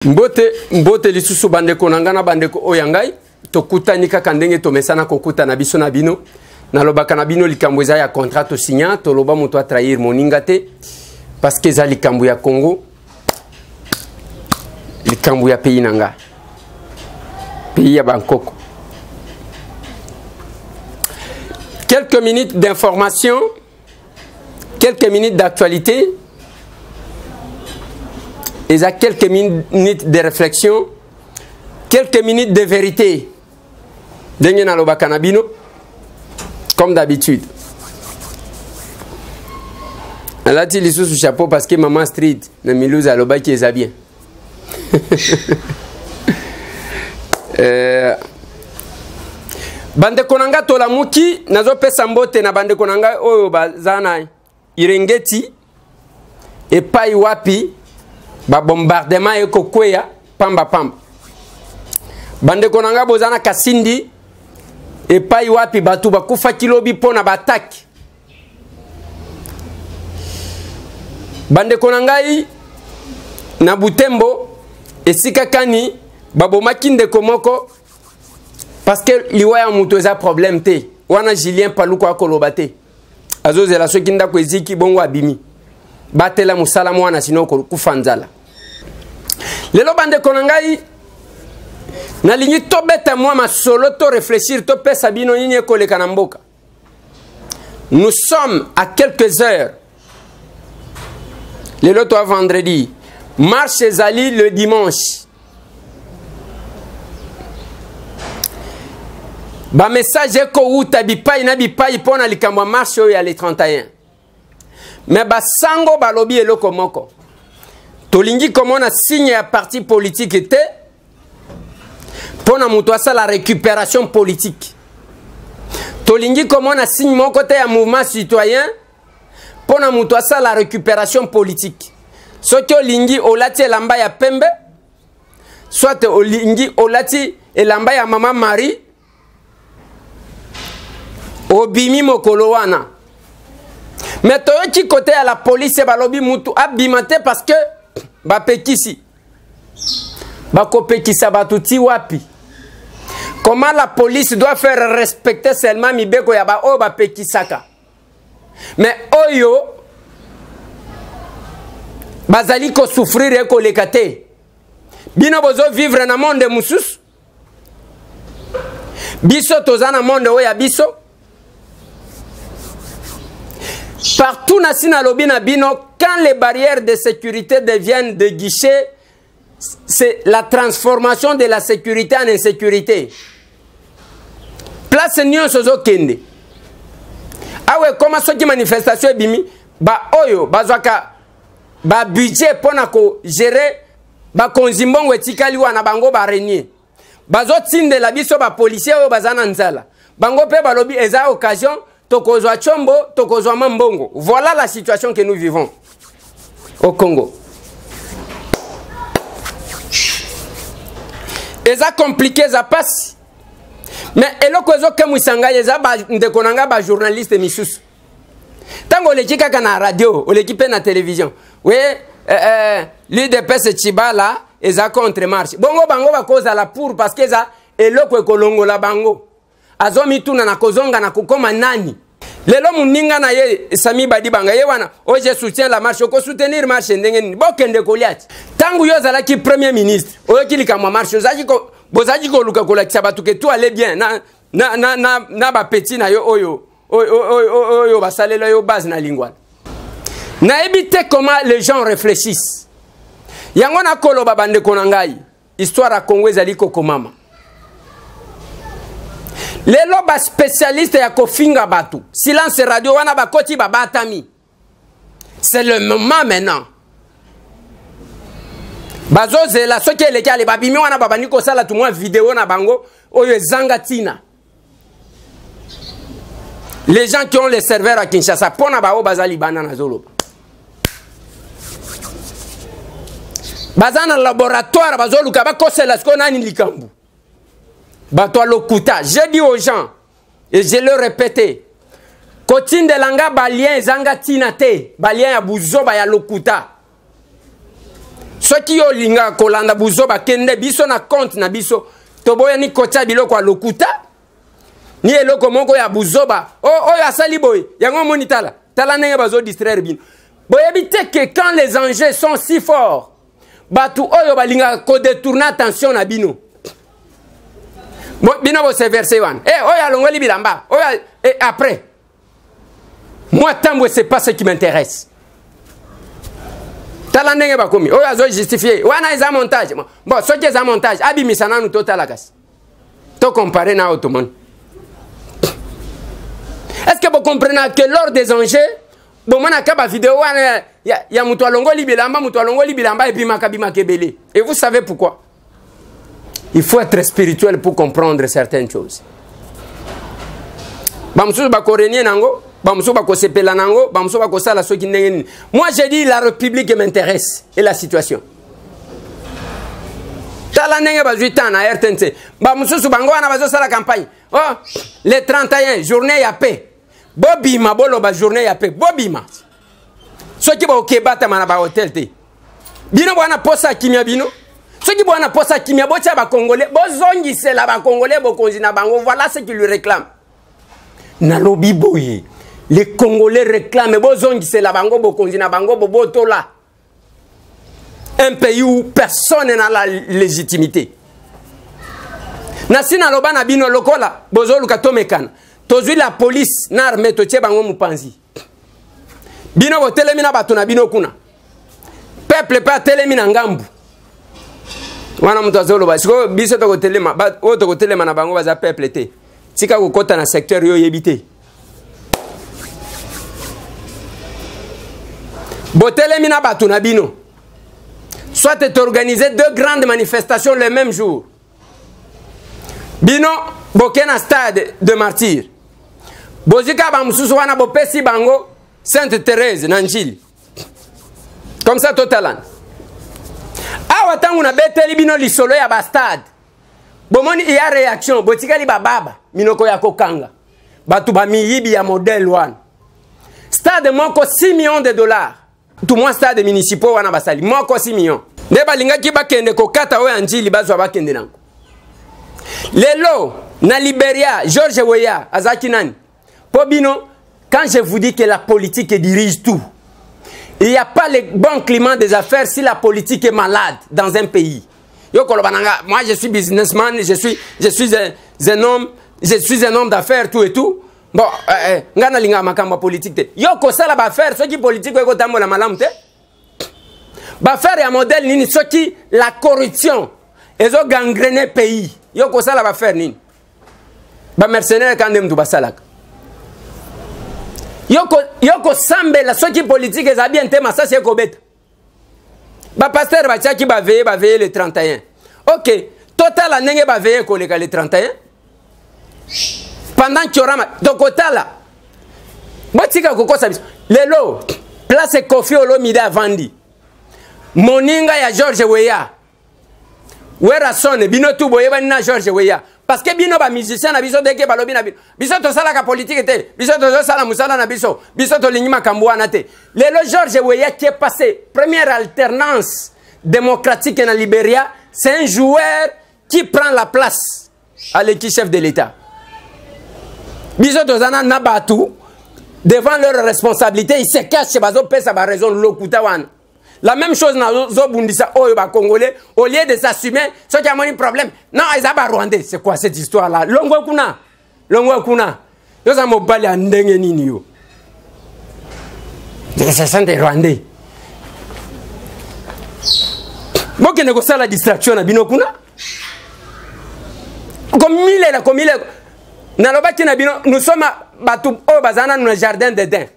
Mbote, mbote lisusu bandeko na ngai na bandeko oyo ya ngai. Tokutani kaka ndenge tomesana kokutana biso na bino. Nalobaka na bino likambo eza ya contrat tosigna, toloba moto a trahir moninga te parce que eza likambo ya Congo, likambo ya pays na nga, pays ya bankoko. Quelques minutes d'information, quelques minutes d'actualité, eza quelques minutes de réflexion, quelques minutes de vérité. Ndenge nalobaka na bino comme d'habitude. Nalati lisusu chapeau parce que maman Street na Milouz alobaki eza bien. Bandeko na nga tolamuki, nazopesa mbote na bandeko na ngai oyo baza na Irengeti epai wapi ba bombardement ekokweya pamba pamba. Bandeko na ngai boza na Kasindi epai wapi bato bakufaki lobi mpo na ba-attaque. Bandeko na ngai na Butembo esika kani babomaki ndeko moko parce que liwa ya moto eza problème te. Wana Julien Paluku akoloba te, azozela soki ndako eziki bongo abimi, batela mosala mwana sino kokufa nzala. Lelo bandeko na ngai nalingi tobeta mwa masolo, to réfléchir, topesa bino nini ekoleka na mboka. Nous sommes à quelques heures. Lelo toi vendredi, marche ezali le dimanche. Ba message ekowuta bipai na bipai mpo na likambo ya marche oyo ya le 31. Mais basango balobi eloko moko, tolingi komona signe ya parti politique te mpo na moto asala récupération politique. Tolingi komona signe moko te ya mouvement citoyen mpo na moto asala récupération politique. Soki olingi olati elamba ya pembe, soit olingi olati elamba ya mama Marie, obimi mokolo wana. Mais toyoki kote ya la police balobi mutu abima te parce que bapekisi. Bakopekisa bato ti wapi? Comment la police doit faire respecter seulement mibeko ya ba oyo bapekisaka? Mais oyo bazali kosouffrir ekoleka te. Bino bozo vivre na monde mosusu, biso toza na monde oyo ya biso. Partout na si nalobi na bino, quand les barrières de sécurité deviennent des guichets, c'est la transformation de la sécurité en insécurité. Place nyonso ozokende awa ekoma soki manifestation ebimi, ba oyo bazwaka ba budget mpona kogérer bakonzi mbongo etikali wana, bango ba renier, bazotindela biso ba policier oyo baza na nzala. Bango mpe balobi eza occasion, tokozwa tshombo, tokozwa ma mbongo. Voilà la situation que nous vivons au Congo. Eza compliqué, eza pasi. Mais eloko ezokemwisa ngai eza bandeko na ngai ba journaliste misusu. Ntango oleki kaka na radio, oleki mpe na télévision, we l'UDPS Tshibala eza contre marche, bongo bango bakozala pour parce que eza eloko ekolongola bango. Azomituna na kozonga na kokoma nani. Lelo moninga na ye Sami Badibanga ye wana oyo je soutiens la marche, okosoutenir marche ndenge nini? Bokende kolia ti. Ntango yo ozalaki premier ministre, oyoki likambo ya marche, bozalaki koluka kolakisa bato ke tout allait bien na bapeti na yo oyo, oyo, oyo, oyo basalela yo base na lingwala. Nayebi te comment les gens réfléchissent. Yango nakoloba bandeko na ngai, histoire ya Congo ezali kokomama. Lelo ba spécialiste ya kofinga bato, silence radio wana bakoti babatami. C'est le moment maintenant. Bazozela soki eleki ale babimi wana babandi kosala tu mwa video na bango oyo ezanga ntina. Les gens qui ont les serveurs à Kinshasa, pona bao bazali bana na zoloba. Baza na laboratoire bazoluka bakosela siko nani likambo. Bato ya lokuta. J'ai dit aux gens et je le répété, kotindela nga ba lien ezanga tina te, ba lien ya buzoba ya lokuta. Soki yo olingaka kolanda buzoba, kende biso na compte na biso. Toboyani kotia biloko ya lokuta ni eloko moko ya buzoba. Oh, oyo asali boye yango omoni, tala tala ndenge bazo distraire bino. Boyebi te que quand les enjeux sont si forts, bato oyo balingaka kodetourne attention na bino. Bino bose verse wana, eh, oyo alongoli bilamba oyo, eh, après moi Tambwe, c'est pas ce qui m'intéresse. Tala ndenge bakomi oyo azo justifie wana eza montage. Bon, soki eza montage, abimisa nanu totala, kasi tocompare na oyo tomoni. Est ce que bocomprenaka que lors des enjeux, bomonaka bavideo wana ya moto alongoli bilamba, moto alongoli bilamba, ebimaka bimaka ebele? Et vous savez pourquoi? Il faut être spirituel pour comprendre certaines choses. Bamosusu bakorenie nango, bamosusu bakosepela nango, bamosusu bakosala soki ndenge nini. Moi, j'ai dit, la République m'intéresse et la situation. Tala ndenge bazwi temps na RTNC. Bamosusu bango wana bazosala campagne. Oh, le 31, journée ya paix. Bobima, boloba journée ya paix. Bobima soki bokebatama na bahotel te. Bino bwana posa kimia, bino soki bwana posa kimia, botia bakongole, bozongisela bakongole bokonzi na bango. Voilà ce qui lui réclame. Nalobi boye, les Congolais réclament bozongisela bango bokonzi na bango bobotola. Un pays où personne n'a la légitimité. Nasi naloba na bino, lokola bozoluka tomekana, tozwi la police na armée, totie bango mopanzi. Bino botelemi na bato na bino kuna, peuple mpe atelemi na ngambu wana. Moto azoloba sikoyo, biso tokotelema, oyo tokotelema na bango baza peuple te. Tika kokɔta na secteur oyo oyebi te. Botelemi na bato na bino, soit organiser deux grandes manifestations le même jour. Bino boke na Stade de Martyr, bozwi kaka bamosusu wana, bopesi bango Sainte Thérèse na Njili. Comme ça totalana awa. Ntango nabeteli bino lisolo ya bastade, bomoni ya réaction, botikali bababa minoko ya kokanga bato bamiyibi ya modèle wana. Stade moko 6 millions de dollars, tout mwa stade municipaux wana basali moko 6 millions, nde balingaki bakende kokata oyo ya Njili, bazwa bakende nango. Lelo na Liberia, George Weah azalaki nani mpo bino? Quand je vous dis que la politique dirige tout, il n'y a pas le bon climat des affaires si la politique est malade dans un pays. Yo koloba nanga, moi je suis businessman, je suis un homme, je suis un homme d'affaires, tout et tout. Bon, nga nalingaka makambo ya politique te. Yo kosala baaffaire soki politique ekotambola malamu te? Baaffaire ya modèle nini soki la corruption ezogangrene pays? Yo kosala baaffaire nini? Bamercenaire ka nde mutu basalaka. Yo kosambela soki politique eza bien te, masasi ekobeta. Bapasteur batiaki baveillée, baveillée le 31. Ok, totala ndenge baveillée ekoleka le 31 pendant kiorama. Tokotala. Botika kokosa biso. Lelo place Kofi Olomide avandi, moninga ya George Weah, Werrason, bino tu boyebani na George Weah, parce que bino bamusicien na biso, ndenge balobi na bino, biso tosalaka politike te, biso tozosala mosala na biso, biso tolingi makambo wana te. Lelo George Weah qui est passé première alternance démocratique na Libéria, c'est un joueur qui prend la place aleki chef de l'État. Biso toza na bato devant leur responsabilité, ils se cachent, bazopesa baraison lokuta wana. La même chose nazobundisa oyo bacongolais, au lieu de s'assumer, soki amoni problème, non, eza barwandais. C'est quoi cette histoire là? Longwe kuna, longwe kuna. Yoza mobali ya ndenge nini yo? Ce sont des Rwandais. Bokende kosala distraction na bino kuna, komilela komilela. Nalobaki na bino, nous sommes bato oyo bazala nanu na jardin d'Eden.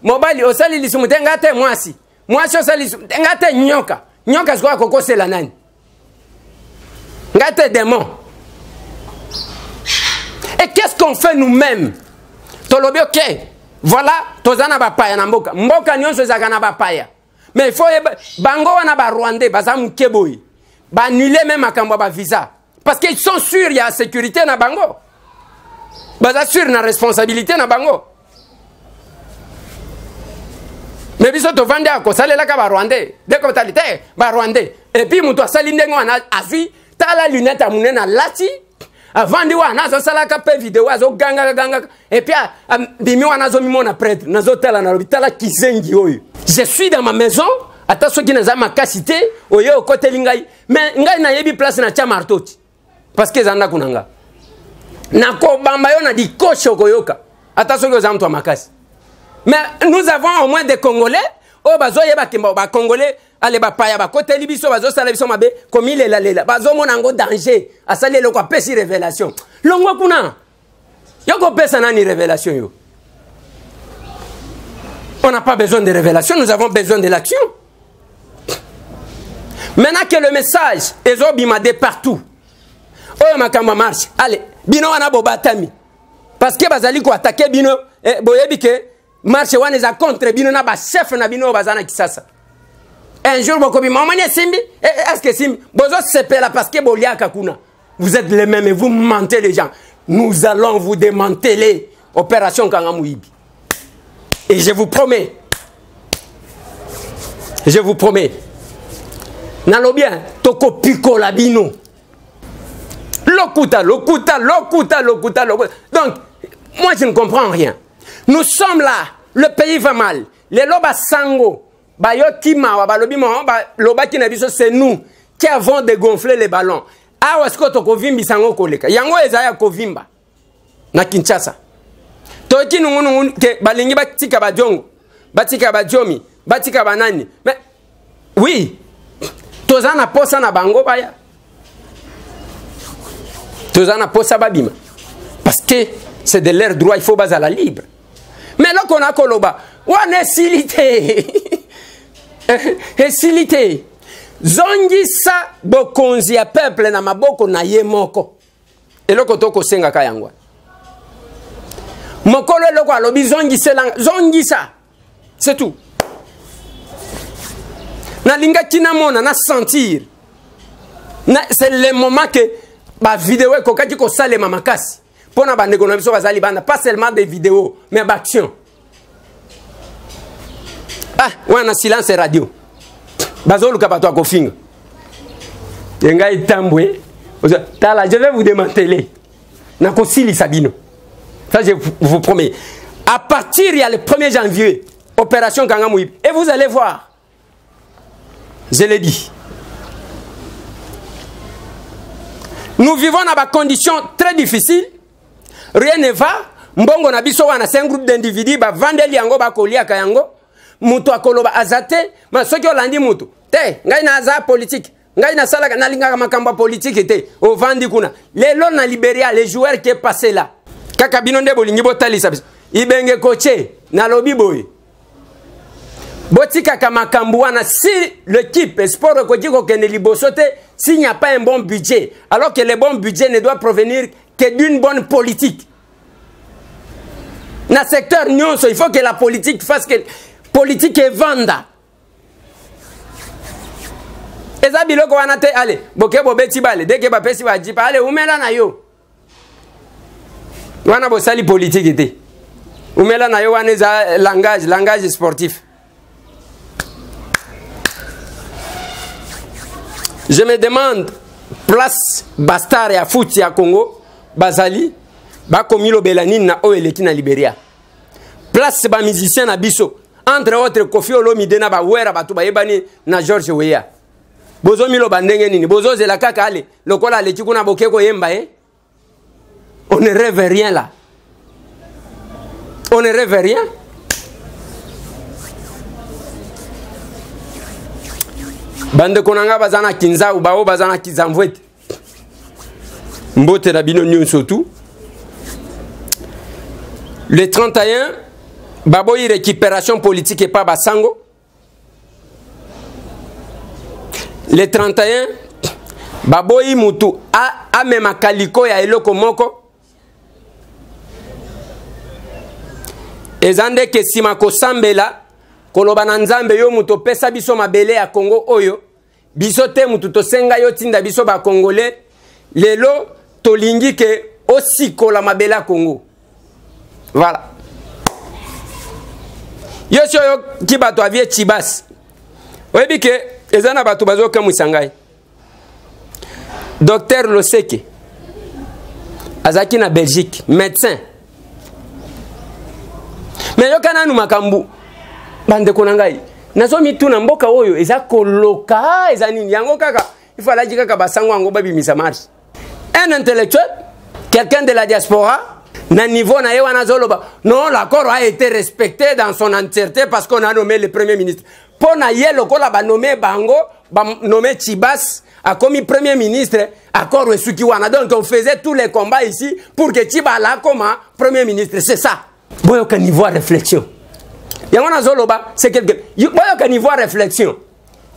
Mobali osali lisumu te, nga te. Mwasi, mwasi osali lisumu te, nga te. Nyoka, nyoka sikoyo akokosela nani? Nga te, démon. Et qu'est-ce qu'on fait nous-mêmes? Tolobi ok, voilà, toza na bapaya na mboka. Mboka nyonso ezalaka na bapaya, mais il faut yeba bango wana barwandais baza moke boye, baannule même makambo ya bavisa parce qu'ils sont sûrs ya sécurité na bango, baza sûrs na responsabilité na bango. Mais biso tovandi awa kosalelaka barwandais dekotali te barwandais epuis moto asali ndenge wana azwi tala lunette ya monene alati avandi wana azosalaka mpe video azogangaka gangaka epuis abimi wana azomimona prêtre nazotala nalobi tala kizengi oyo. Je suis dans ma maison, ata soki naza makasi te, oye okoteli ngai, mais ngai nayebi place na tia marteau ti, parce que eza ndako na nga, nakobamba yo na dikoshe, okoyoka ata soki oza moto ya makasi. Mais nous avons au moins des Congolais oyo bazoyeba kemba bacongolais ale bapaya bakoteli biso, bazosala biso mabe, komilelalela, bazomona yango danger. Asali eloko, apesi révélation, longwa kuna, yo kopesa nani révélation yo? On n'a pas besoin de révélation, nous avons besoin de l'action. Maintenant que le message ezobima de partout, oyo makambo ya marche, ale bino wana bobatami parce que bazali koatake bino, eh, boyebi ke marche wana eza contre bino na bachef na bino oyo baza na Kisasa. Un jour bokobima, omoni esimbi, eh, est ce que esimbi? Bozosepela parce que boliaka kuna. Vous êtes les mêmes et vous mentez les gens. Nous allons vous démanteler. Opération Kanga Moyibi. Et je vous promets, je vous promets, nalobi tokopikola bino. Lokuta, lokuta, lokuta, lokuta, lokuta. Donc moi je ne comprends rien. Nous sommes là, le pays va mal, lelo basango bayoki mawa, balobi mawa, balobaki na biso, c'est nous qui avons dégonflé les ballons. Awa sikoyo tokovimbisa yango koleka yango eza ya kovimba na Kinshasa. Toyoki nungunungu ke balingi batika badiongo, batika badiomi, batika banani. Mais oui, toza na posa na bango baya, toza na posa babima parce que c'est de leur droit, il faut bazala libre. Mais eloko na koloba wana esili te, esili te. Zongisa bokonzi ya peuple na maboko na ye moko. Eloko tokosengaka yango mokolo, eloko alobi zongiselanga, zongisa, c'est tout. Nalingaki namona na sentir na, c'est le moment que bavideo ekokaki kosalema makasi mpo na bandeko na biso baza libanda, pas seulement des vidéos mais baaction. Ah, wana silence radio, bazoluka bato ya kofinga ye. Ngai Tambwe, tala, je vais vous démanteler, nakosilisa bino, ça je vous promets. À partir ya le 1er janvier, opération Kanga Moyibi, et vous allez voir, je l'ai dit. Nous vivons dans des conditions très difficiles, rien ne va. Mbongo na biso wana, c'est un groupe d'individus bavandeli yango, bakoliaka yango, moto akoloba aza te. Ma soki olandi moto te, ngai naza politique, ngai nasalaka, nalingaka makambo ya politike te, ovandi kuna. Lelo na Liberia, les joueurs qui est passé là, kaka bino nde bolingi botalisa biso ibenge koche. Nalobi boye, botikaka makambo wana. Si l'équipe sport ekoki kokende liboso te s'il n'y a pas un bon budget, alors que le bon budget ne doit provenir que d'une bonne politique na secteur nyonso. Il faut que la politique fasse que politique evanda. Eza biloko wana te, ale boke bobeti bale deke bapesi bajipa, ale umela na yo wana, bosali politike te. Umela na yo wana eza langage sportif. Je me demande place bastar ya foot ya Congo bazali bakomilobela nini na oyo eleki na Liberia. Place bamusicien na biso, entre autres Kofi Olomide na bawera, bato bayebani na George Weya, bozomiloba ndenge nini? Bozozela kaka ale lokola aleki kuna, boke koyemba ye. On ne rêve rien là, on ne rêve rien. Bandeko na nga baza na Kinzau, bao baza na Kizamvwete, mbote na bino nyonso tu. Le 31 baboyi récupération politique epa basango. Le 31 baboyi mutu amema kaliko ya eloko moko. Eza nde ke nsima kosambela, koloba na Nzambe: yo moto opesa biso mabele ya Kongo oyo, biso te mutu tosenga yo tinda biso bakongole, lelo tolingi ke osikola mabele ya Kongo. Voilà. Yo si oyoki bato avie Chibas, oyebi ke eza na bato bazokamwisa ngai. Docteur Loseke azalaki na Belgique, médecin. Me yoka nanu makambo, bandeko na ngai, nazomituna mboka oyo eza koloka eza nini yango kaka ifalaki kaka basango yango babimisa marche. Un intellectuel, quelqu'un de la diaspora, na niveau na ye wana azoloba non, l'accord a été respecté dans son entièreté parce qu'on a nommé le premier ministre. Mpo na ye lokola banome bango, banome Chibas akomi premier ministre, accord esuki wana. Donc on faisait tous les combats ici pour que Tshibala akoma premier ministre, c'est ça. Boyoka niveau ya réflexion yango nazoloba, c'est quelque boyoka niveau ya réflexion.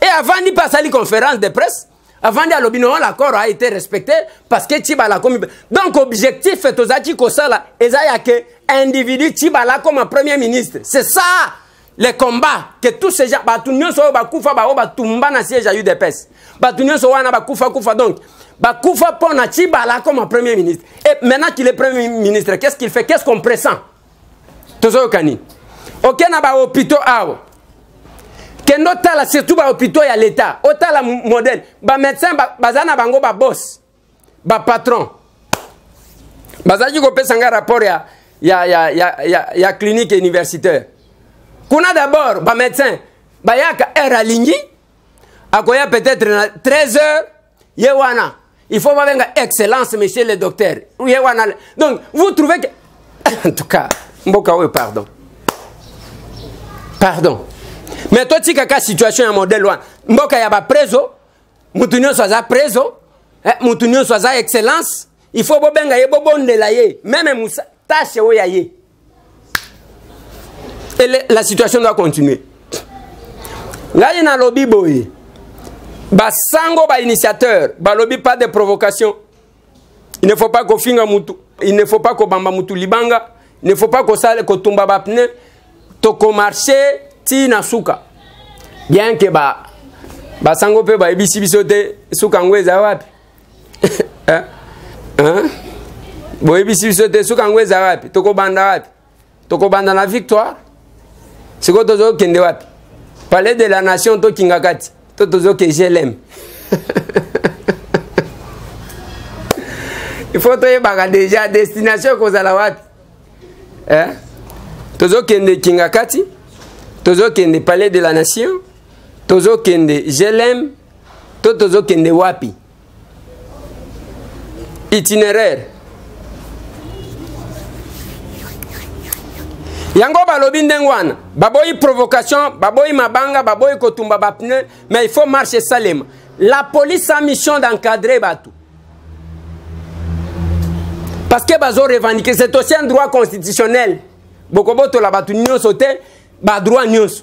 Et avandi mpe asali conférence de presse, avandi alobi non, l'accord a été respecté parce que Tshibala akomi. Donc objectif tozalaki kosala eza ya ke individu Tshibala akoma premier ministre. C'est ça le combat que tous ces gens, bato nyonso oyo bakufa, baoyo batumba na siège ya UDPS, bato nyonso wana bakufa kufa, donc bakufa mpo na Tshibala akoma premier ministre. Et maintenant qu'il est premier ministre, qu'est-ce qu'il fait? Qu'est-ce qu'on pressent? Tozoyoka nini? Oke na bahôpitaux awa, kende otala surtout bahôpitaux ya l'État, otala modèle bamédecin baza na bango, baboss, bapatron. Bazalaki kopesa ngai rapport ya clinique universitaire kuna. D'abord bamédecin bayaka heure alingi, akoya peut-être na 13 heures, ye wana il faut babenga excellence monsieur le docteur, ye wana. Donc vous trouvez que en tout cas mboka oyo, pardon, pardon, mais totikaka situation ya modèle wana. Mboka ya baprezo, mutu nyonso aza prezo, eh, mutu nyonso aza excellence, il faut bobenga ye, bobondela ye, même musa tâche oyo ya ye. Et la situation doit continuer. Ngai nalobi boye, basango, bainitiateur balobi pas de provocation, il ne faut pas kofinga mutu, il ne faut pas kobamba mutu libanga, il ne faut pas kosala kotumba bapneu. Tokomarche ti na suka, bien ke ba basango mpe bayebisi biso te suka yango eza wapi. Eh? Hein? Boyebisi biso te suka yango eza wapi. Tokobanda wapi? Tokobanda na Victoire, sikoyo tozokende wapi? Palais de la Nation, tokinga kati to tozoke GLM? Il faut toyebaka déjà destination ekozala wapi, eh? Tozokende Kinga kati, tozokende Palais de la Nation, tozokende GLM to tozokende wapi? Itinéraire yango balobi ndenge wana, baboyi provocation, baboyi mabanga, baboyi kotumba bapneu, mais il faut marche esalema. La police a mission d'encadrer bato parce que bazo revendiquer, c'est aussi un droit constitutionnel. Bokobotola bato nyonso te badroit nyonso.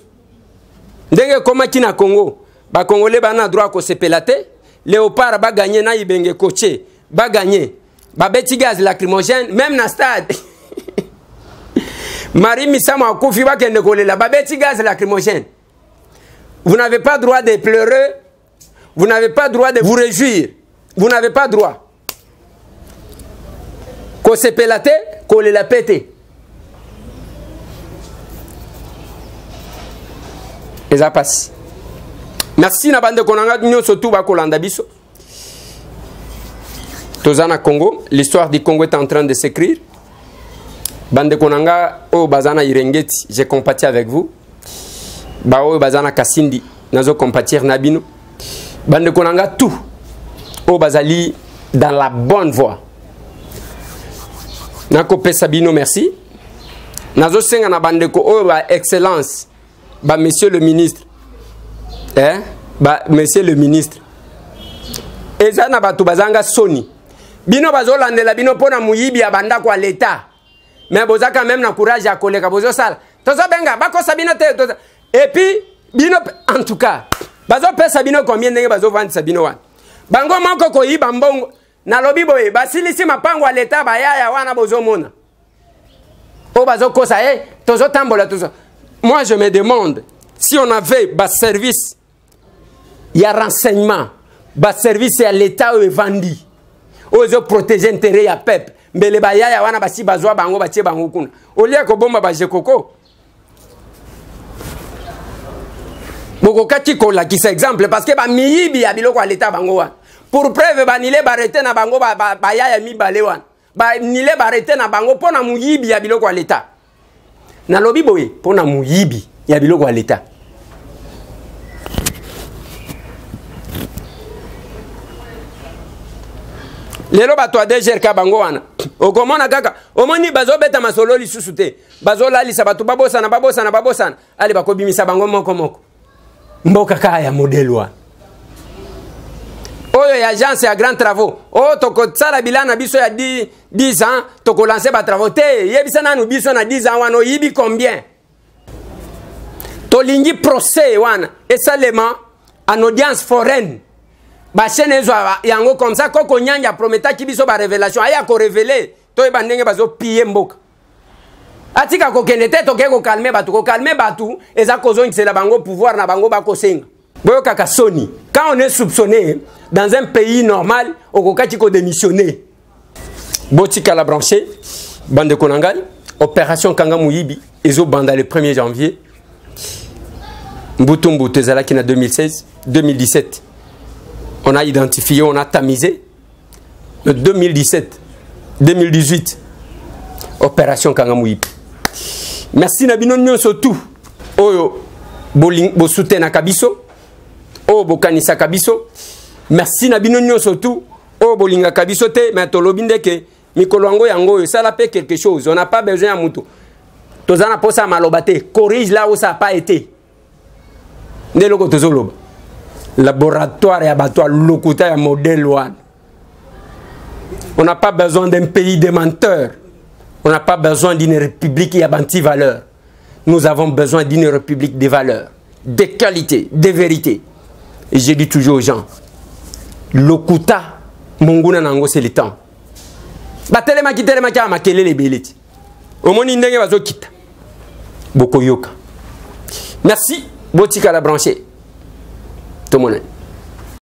Ndenge ekomaki na Congo, bakongole bana droit kosepela te. Léopard baganye na Ibenge coaché, baganye, babeti gaz lacrymogène même na stade. Marie Misamu akufi, bakende kolela, babeti gaz lacrymogène. Vous n'avez pas droit de pleurer, vous n'avez pas droit de vous réjouir, vous n'avez pas droit kosepela te, kolela pe te. Eza pasi. Merci na bandeko na ngai nyonso tu bakolanda biso. Toza na Congo, l'histoire du Congo est en train de s'écrire. Bandeko na nga oyo baza na Irengeti, je compatis avec vous. Baoyo baza na Kasindi, nazo compatir na bino. Bandeko na nga tout oyo bazali dans la bonne voie, nakopesa bino merci. Nazosenga na bandeko oyo ba excellence, ba monsieur le ministre, eh? Ba monsieur le ministre, eza na bato bazanga soni, bino bazolandela bino mpo na moyibi ya bandako ya leta, mais boza quand même na courage ya koleka, bozosala, tozobenga bakosa bino te. Et puis bino, en tout cas bazopesa bino combien? Ndenge bazovandisa bino wana, bango moko koyiba mbongo. Nalobi boye, basilisi mapango ya leta, bayaya wana bozomona oyo bazokosa e tozotambola tozo. Moi je me demande si on avait baservice ya renseignement, baservice ya leta oyo evandi, oyo ezoprotege intérêt ya peuple, mbele bayaya wana basi bazwa bango, batie bango kuna olia kobomba bajekoko. Bokokaki kolakisa exemple parce que bamiyibi ya biloko ya leta bango wana. Pour preuve, banile barete na bango bayaya ba, ba ya mibale wana, banile barete na bango mpo na moyibi ya biloko ya leta. Nalobi boye mpo na moyibi ya biloko ya leta. Lelo bato ya DGRK bango wana, okomona kaka omoni bazobeta masolo lisusu te, bazolalisa bato, babosana, babosana, babosana, ale bakobimisa bango moko moko. Mboka kaka ya modele wana oyo ya agence ya grand travaux, oyo tokosala bilan na biso ya 10, 10 ans, tokolanse batravaux te. Yebisa nanu biso, na 10 ans wana oyibi combien? Tolingi procès wana esalema en audience foraine, bachaîne ezwa yango comme ça. Koko Nyangi aprometaki biso barévélation, aya korévéler, toyeba ndenge bazopiller mboka. Atika kokende te, toke kocalmer bato. Kocalmer bato eza kozongisela bango pouvoir na bango bakosenga. Boyokaka soni. Quand on est soupçonné dans un pays normal, okokaki kodémissionner. Botikala branché, bandeko na ngai. Opération kanga moyibi ezobanda le 1er janvier. Mbutu mbutu ezalaki na 2016, 2017, on a identifié, on a tamisé. Le 2017, 2018, opération kanga moyibi. Merci na bino nyonso tout oyo bosoutenaka biso, oyo bokanisaka biso. Merci na bino nyonso tout oyo bolingaka biso te. Mais tolobi ndeke mikolo yango yango oyo esala mpe quelque chose. On n'a pas besoin ya mutu, toza na posa ya maloba te. Corrige là où ça a pas été, nde eloko tozoloba. Laboratoire ya bato ya lokuta ya modèle wana. On n'a pas besoin d'un pays de menteurs, on n'a pas besoin d'une république ya banti-valeurs. Nous avons besoin d'une république de valeurs, de qualité, de vérité. Et je dis toujours aux gens, lokuta monguna nango c'est le temps. Batelemaki telemaki ya makelele ebele ti omoni ndenge bazokita, bokoyoka. Merci, botikala branché, tomonani.